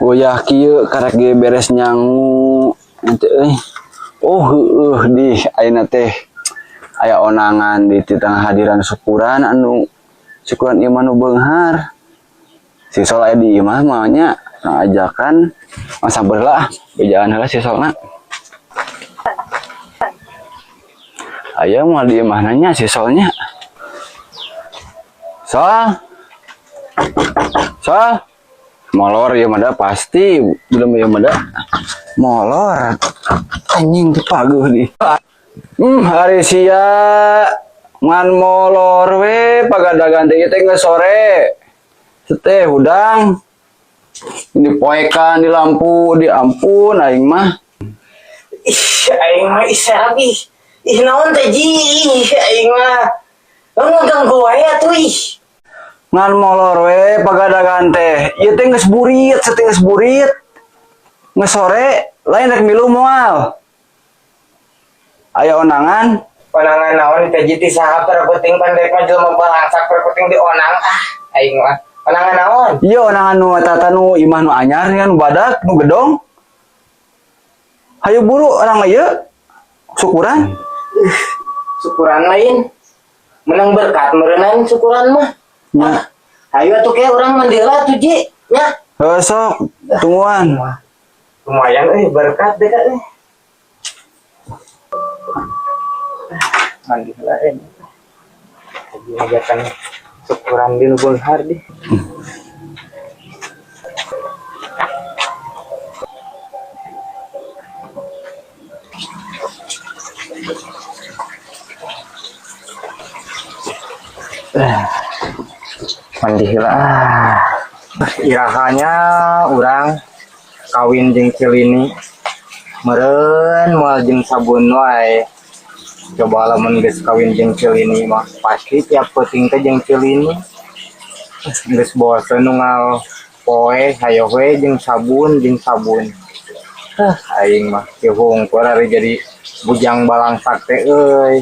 Goyah kieu karek ge beres nyangu ente euy. Oh heueuh di ayeuna teh aya onangan di tengah hadiran syukuran anu syukuran ieu mah nu beunghar. Si Sol aya di imah mah nya ajakan mah samper lah bejaan heula si Solna. Aya moal di imah nanya si Solnya. Sol. Sol. Molor ya mah pasti belum ya mah molor. Anjing teu paguh di. Hari sia ngan molor we pagadagan teh ieu teh geus sore. Teh hudang. Dipoekan di lampu, di ampun aing mah. Ih, aing mah ih serap ih. Ih naon teh ji, ih aing mah. Naon ganggu wae atuh ih. Ngan molor we pagadagan teh. Ieu teh geus burit, teh geus burit. Geus sore, lain rek milu moal. Aya onangan. Onangan naon teh ji ti saha penting pandek mah jelema balangsak penting di onang ah aing mah. Onangan naon? Iya onangan nu eta nu imah nu anyar nu badak nu gedong. Hayu buru orang ieu syukuran. Syukuran lain. Menang berkat meureunan syukuran mah. Nya. Hayu atuh ke urang mandi heula atuh ji. Nya. Heuh sok tungguan. Lumayan euy berkat deh kak. Mandi heula euy. Lagi ngajakan syukuran di nu beunghar di. Mandi heula. Irahanya urang kawin jeung Cilini meureun moal jeung sabun wae. Coba lamun geus kawin jeung Cilini mah pasti tiap peuting teh jeung Cilini. Geus bosen nunggal poe hayo we jeung sabun jeung sabun. Aing mah kieu hungkul ari jadi bujang balangsak teh euy.